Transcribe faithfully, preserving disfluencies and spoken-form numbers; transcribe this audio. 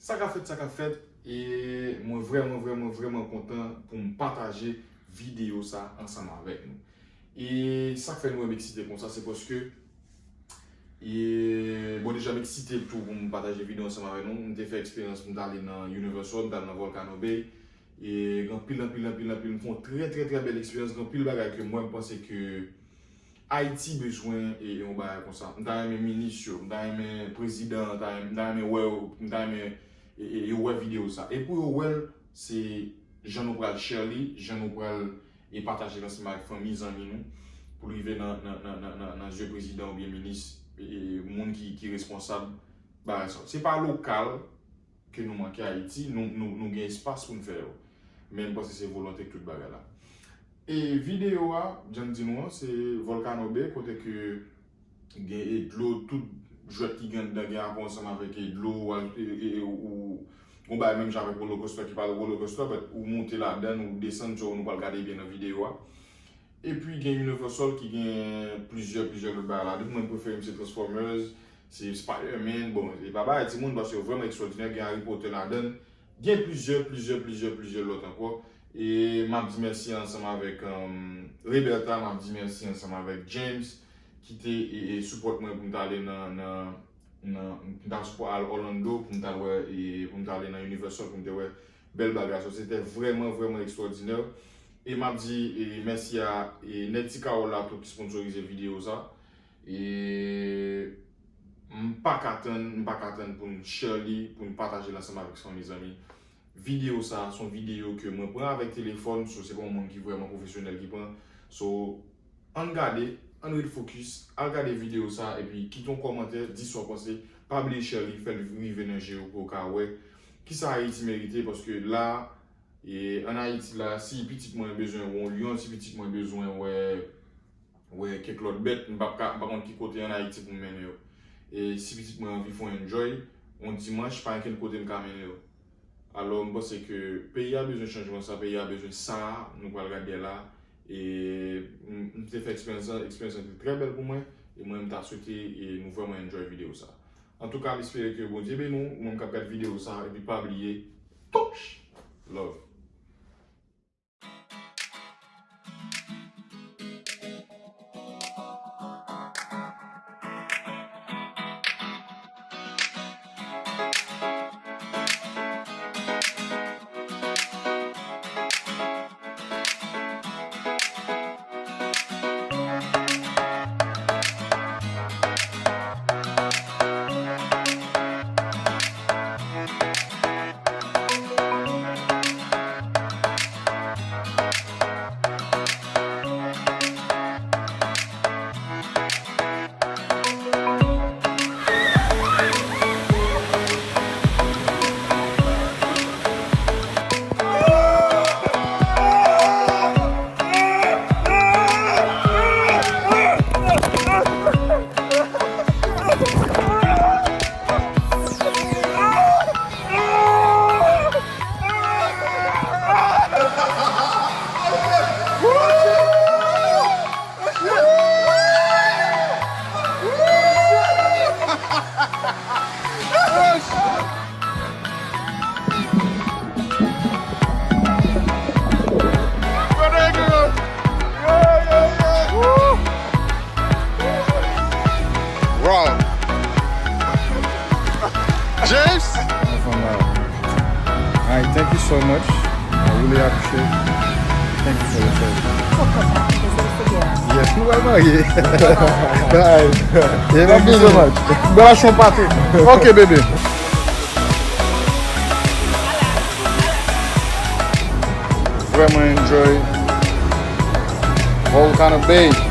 Sa k ap fèt, sa k ap fèt, e mwen vrèman, vrèman, vrèman kontan pou m pataje videyo sa ansanm avèk nou. E sa k fè nou wè m eksite konsa, se paske, e, bon, deja m eksite tou pou m pataje videyo ansanm avèk nou. M te fè eksperyans, m t ale nan Universal, m t ale nan Volcano Bay. E gen anpil, anpil, anpil, anpil, m fè yon trè, trè, trè bèl eksperyans. Gen anpil bagay ke mwen, m panse ke Ayiti bezwen e, e yon bagay konsa. M ta renmen minis yo, m ta renmen prezidan, m ta renmen, m ta renmen wè yo, m ta renmen e, e, yo wè videyo sa. E pou yo wè l, se jan nou pral share li, jan nou pral e pataje l ansanm avèk fanmi, zanmi nou, pou l rive nan, nan, nan, nan, nan, nan zye prezidan oubyen minis, e, e, moun ki, ki responsab bagay sa. Se pa lokal ke nou manke Ayiti, nou, nou, nou gen espas pou n fè yo. Men m panse se volonte k tout bagay la. E videyo a, jan m di nou an, se Volcano Bay, kote ke gen e dlo, tout jwèt ki gen anndan gen rapò ansanm avèk e dlo, ou al, e, e, e, ou, ou, gon bagay menm jan avèk roller coaster ki pa roller coaster, but ou monte ladann, ou desann, so nou pral gade byen nan videyo a. Epi gen Universal ki gen plizyè, plizyè lòt bagay ladan. Mwen, prefere m se Transformers, se Spider-Man, bon, e pa bagay timoun, paske yo vrèman ekstwòdinè, gen Harry Potter ladann. Gen plizyè, plizyè, plizyè, plizyè lòt ankò. E m ap di mèsi ansanm avèk, um, Reberta, m ap di mèsi ansanm avèk James, ki te, e, e, sipòt mwen pou m t ale nan, nan, nan, m t al sipò-, al Orlando pou m t al wè, e, pou m t ale nan Universal pou m te wè bèl bagay sa. Se te vrèman, vrèman ekstwòdinè. E m ap di, e, mèsi a, e, nèg Ti Kawòl la tou ki sponsorize videyo sa. E m pa ka tann, m pa ka tann pou n share li, pou n pataje l ansanm avèk fanmi, zanmi. Videyo sa, se yon videyo ke mwen pran avèk telefòn, so se pa yon moun ki vrèman pwofesyonèl ki pran. So, ann gade, ann ret fokis, al gade videyo sa, epi kite yon kòmantè, di sa w panse, pa bliye share li, fè l rive nan je yo pou yo ka wè kisa Ayiti merite, paske la, e, ann Ayiti la, si pitit mwen bezwen wè yon lyon, si pitit mwen bezwen wè wè kèk lòt bèt, m p ap ka, m pa konn ki kote ann Ayiti pou m mennen yo. E si pitit mwen anvi fè yon enjoy, yon dimanch, pa gen kenn kote m ka mennen yo. Alò, m panse ke peyi a bezwen chanjman sa, peyi a bezwen sa, nou pral gade la. E m, m te fè eksperyans lan, eksperyans lan te trè bèl pou mwen, e mwen, m ta swete, e nou vrèman enjoy videyo sa. Antouka, m espere ke Bondye beni w, ou menm k ap gade videyo sa, epi pa bliye, touch! Love. Raw. James? Alright, thank you so much. I really appreciate it. Thank you for your service. Yes, nou pral marye. Bye. Thank you so much. Relasyon pati. Ok, bebe. Vrèman enjoy Volcano Bay.